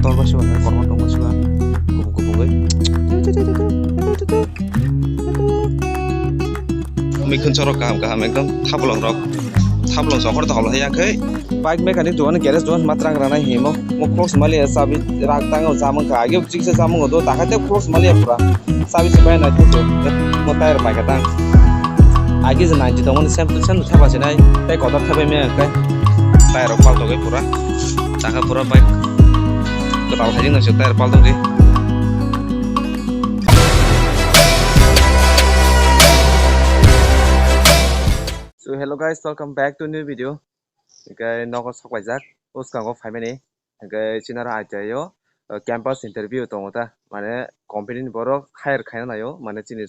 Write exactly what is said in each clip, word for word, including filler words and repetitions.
Tor bai suka, kormo tong bai suka. Kubung kubung bai. Mikhun chorok kaham kaham ekdom thabolong rok. Thabolong sohor to holo yang khe. Bike mechanic duan garage duan matrang rana himo. Mo cross mali sabi rak tang o jamang kha. Age chikse jamang o do takha te cross mali pura. Sabi se bai na these. Mo tire bai ka tang. Agi je ninety tongmani same to same thapa sinai. Tei kotor thapai me kai. Tire rok palto kai pura. Taka pura bike. Kwtal hai jeng nang tire palto di. So hello guys, welcome back to new video. Hingke nogo sok laijak, bwskango phaimani. Hingke chini aro I T I o, o, campus interview tongo ta, mane company ni borok hire khaina naio, mane chini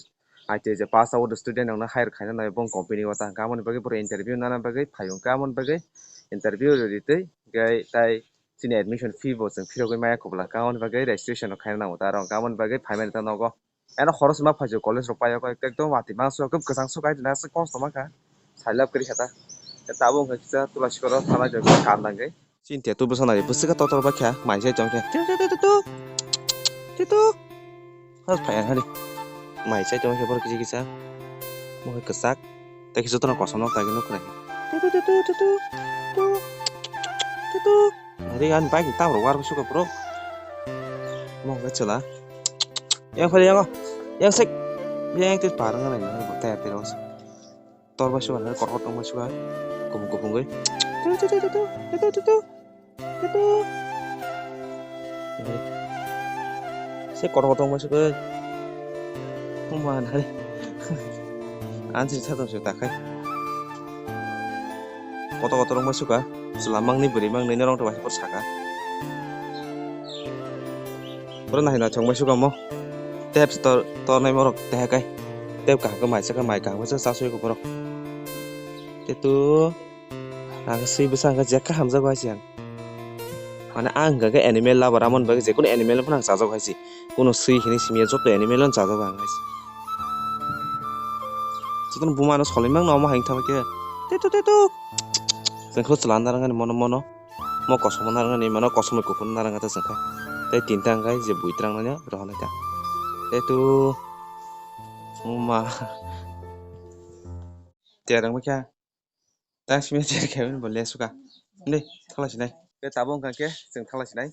I T I je pass out student rokno hire khaina naio bong company o ta, hingke amoni bagwi borok interview nana bagwi phaio, hingke amoni bagwi interview ritwi, hingke tai chini admission fee bo chwng phirogwi maya kubla, hingke amoni bagwi registration rok khaina nango ta, aro hingke amoni bagwi phaimani ta nogo. Eno khoroksa ma phaisio college rok paio khe, ekdom watwi mangso, ekdom kwchang sok hai, aswk kosto mankha, sailab kwrwi kha ta. Tabuk wngkha kisa tula sikoro thanai jagwi kam nangwi. Chini tetu bwsa nai bwswk khe totor bai kha, mai chai tong khe. Titu, titu, titu. Titu. Has phai ang hari. Mai chai tong khe bor kisa kisa. Mo khe kwchak. Tei kisa tono kosom nok tagi nuk nai. Titu, titu, titu. Titu. Titu. Ari ani bike ni tamrok war suka bro. Mo ga chwla. Yang phai yang. Yang sek. Yang tit par nang nai bo tayar tero. Tor ba suka nang korkot tong ba suka. Kupung kupung goi. Tu tu tu tu tu. Tu tu tu tu. Tu tu. Se korkot tong ba suka. Mo ma nai. Ansi sa tong suka takai. Kotor kotor wngma suka, chwla mangni bwrwi mangni norok to bai saka. Borok nahai naithok wngma suka mo. Tep tor tornai morok teha kai. Tep kaham khe mai saka, mai kaham khe chasui borok. Tetu ang swi bwsa ang jekha hamjago hai se ang. Mane ang hwnkha khe animal lover, amoni bagwi jekunu animal phano ang chajago hai se. Kuno swi hinwi simiya joto animal no chajago ang hai se. Jotono buma no solai mangno omo hai wngtha khe. Tetu tetu. Chwng khe chwla narwknani mono mono. Mo kosom narwknani mano kosom bai kuphur narwkna ta chwng kha. Tei tinta wngkha je bui twrang nani rohornai ta. Tetu. Buma. Tiyar wngwi kha. Tang simi chair khe bo le suka. Ni thala sinai. Ke tabuk wngkha khe chwng thala sinai.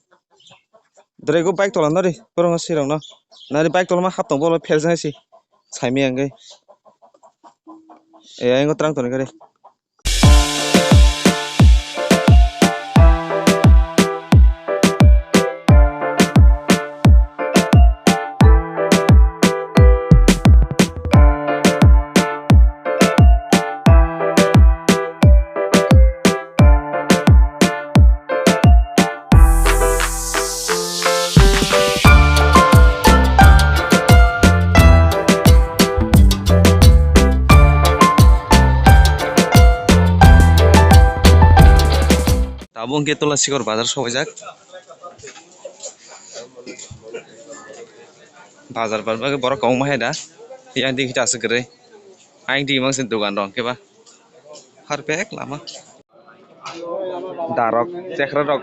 Dre go bike tola nari, borok no sirok no. Nari bike tola ma hap tong bolo pher jang si. Saimi ang ge. E, ang go trang toni gari. Tabuk hwnkhe Tulasikor bazar sobaijak. Bazar bar bagwi borok kwbangma hai da. Yang digi ta aswk kwrwi. Ayang digi mangsa dogan rok hwnkhe ba. Har bek lama. Darok, chekra rok.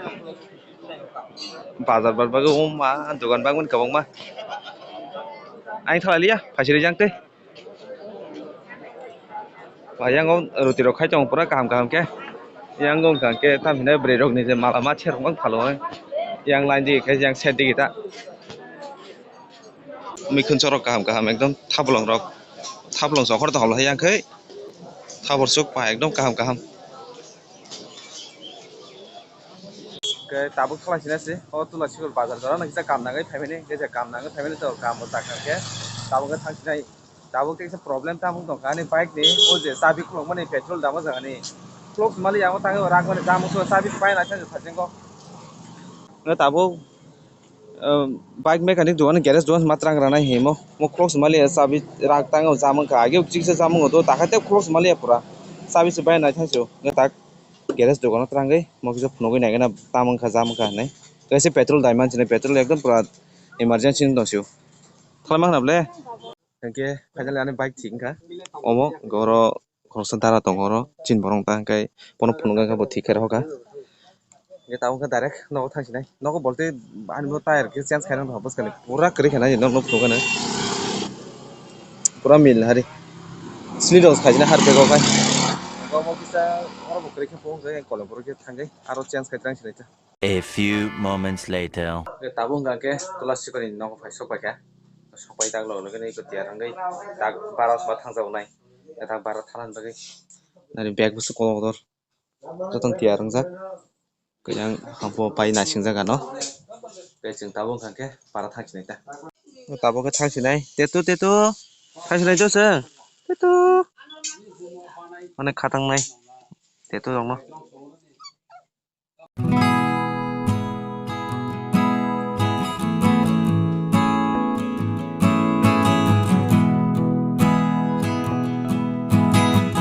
Bazar bar bagwi wngma dogan bagmani kwbangma. Ayang thala liya, phaisiri jang tei. Ba, yang o roti rok khai tongo pura kaham kaham khe. Yang o wngkha khe tam hinai bwrwi rok ni je mala ma cherok ma phalo. Yang line digi khai yang side digi ta. Mikhun chorok kaham kaham ekdom thabolong rok. Thabolong sohor to holo yang khai. Thabor suk pa ekdom kaham kaham. Khe tabuk thala sina se o Tulasikor bazar jora nang kisa kam nangwi phaimani, kisa kam nangwi phaimani to kam bo chakha khe tabuk khe thang sinai. Tabuk khe kisa problem tamo tongkha ani bike ni, o je chabi khulukmani petrol dama jagani khuluk mali yango tangwi rak mani damo so chabi pai na thang thang ko. Nge tabuk, um, bike mechanic duan garage duan matrang rana himo mo khuluk mali chabi rak tango jamang kha age chiksa jamang do takha te khuluk mali pura chabi se bai na thang so nge tak. Garage dogano twrangwi mo kisa phunugwi naikhe na tamo wngkha jam wngkha hinwi. Kaisa petrol daiman sini petrol ekdom pura emergency wng tong sio. Thalai ma khna ble? Hinkhe finally ani bike thik wngkha. Omo hwnkhe oro khoroksa dara tongo oro chini borok wngkha hinkhe bono phunukgwi khe bo thik khe rohorkha. Hwnkhe tabuk khe direct nogo thangsinai. Nogo bolte ani bo tire khe change khaina wngkha bwskani. Pura kwrwi khaina nok, nok phunukgana. Pura mil hari. Slit rok khaina har bego khai. Omo kisa oro bo kwrwi khe phunukgwi kolom phuru khe thangwi aro change khai thangsinai ta. A few moments later. Tabuk hwnkha khe tola sikoni nogo phai sok paikha. Sok pai tak logo logo nai ko tiyar wngwi tak bara sba thangjago nai. Tak bara thanan bagwi. Nani bag busu kolok dor. Jotono tiyar wngjak. Kayang hampo pai naisingjak ano. Tei chwng tabuk hwnkha khe para thangsinai ta. Tabuk khe thangsinai. Tetu, tetu. Thangsinai do se. Tetu. Mane khatangnai. Tetu rokno.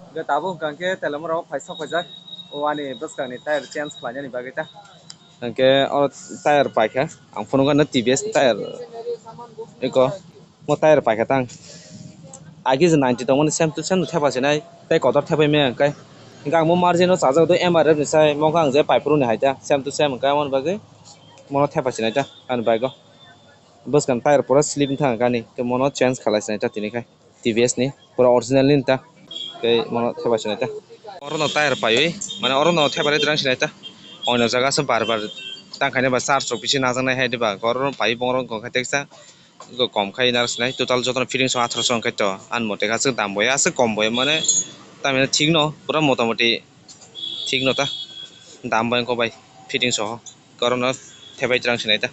Hwnkhe tabuk hwnkha khe telemorok phai sok phaijak. O ani bwskangni tire change khlainani bagwi ta. Hwnkhe o tire paikha. Ang phunukgano T V S tire. Eko. Mo tire paikha tang. Agi je ninety tongmani same to same no thepa sinai, tei kotor thepai maya hwnkhe. Hwnkhe ang mo margin o chajak do M R F ni sai, mo khe ang je pai phuru ni hai ta, same to same hwnkhe, aboni bagwi mono thepa sinai ta, ani bike o. Bwskang tire pura slip wngkha ani, tei mono change khalai sinai ta tini khai, T V S ni pura original ni ta, tei mono thepa sinai ta. Oro no tire paiwi, mane oro no thepa ri twrang sinai ta, oino jaga se bar bar tang khaina ba charge rok bisi najaknai hai diba, oro no paiwi bongrok wngkha khe teksa. Go kom khai nar sinai, total jotono fitting so atharoso hwnkhe to, ani mote aswk dam bo ya, aswk kom bo ya, mane tamni thik no, pura motamoti thik no ta, dam bai wngkha bai fitting soho, korokno thepai twrang sinai ta.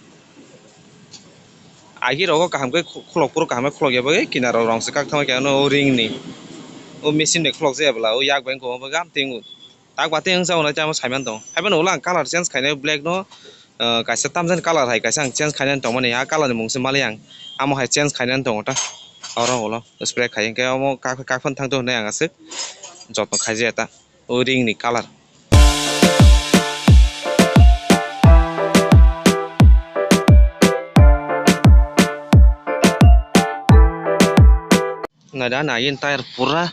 Agi rogo kaham khe khulok, phuru kaham khe khulok ya bagwi, kinaro rong se kak thangma khe ano o ring ni, o machine bai khulok jaya bwla, o yak bai wngkha o bagwi amtwi wngo. Tak bati wng jao nai tamo saiman tong. Haibano ulo ang colour change khainai black no, ah, kaisa tamjani colour hai kaisa ang change khainani tongmani. A colour ni mung se mali ang. Amo hai change khainani tongo ta. Oro ulo spray khai hwnkhe omo kak, kak phano thangto hinwi ang aswk jotno khaijaya ta. O ring ni colour. Naida nai yen tyre pura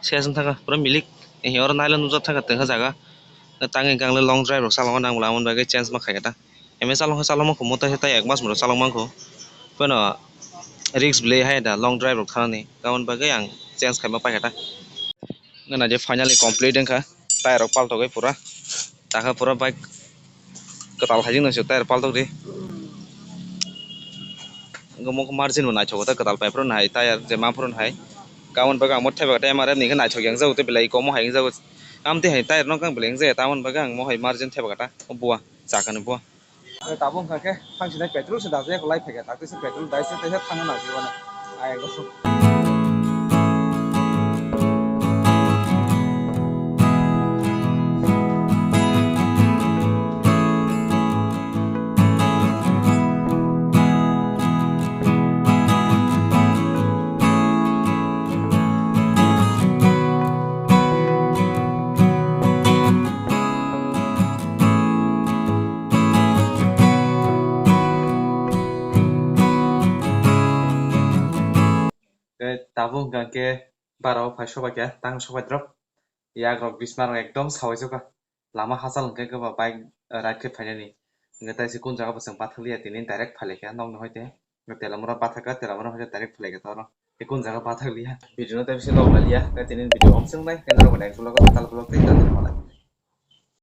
ses wng thangkha, pura milik. Ehe oro nailon nukjak thangkha tongkha jaga. Tangwi hwnkhe ang long drive rok chalokna nang bwla, aboni bagwi change ma khaikha ta. Eme chalokma khe chalokma kho, moto khe tai ek mas moro chalokma kho. Phano risk bwlwi hai da long drive rok thanani, aboni bagwi ang change khaima paikha ta. Nana je finally complete wngkha, tyre rok paltogwi pura. Takha pura bike kwtal khaijak nang se tyre paltokdi. Omo khe margin bo naithok ta kwtal pai phuru nahai tyre je ma phuru nahai. Aboni bagwi ang mo thepakta M R F ni khe naithok yang jago tei belai komo hai wngjago. Amtwi hai tyre no kang belai wngjaya tamoni bagwi ang mo hai margin thepakta bua chakani bua. Tabuk wngkha khe thangsinai petrol se dajak lai phaikha, daktwi se petrol dai se teisa thangna nangkhe uanw. Ayang o. Tei tabuk hwnkha khe bara o phai sobai kha, tang sobai drop. Yak rok bisma rok ekdom sawai jokha. Lama hachal hwnkhe khe ba bike, eh, ride khe phainani. Hwnkhe tai se kun jaga bo chwng bathakliya tini direct phailaikha nokni hoite. Telamura bathakha, telamura hoite direct phailaikha toro. Tei kun jaga bathakliya. Video no tei bisingo noknaliya. Tei tini video omsongnai. Tei norok next vlog o tal vlog tei tal.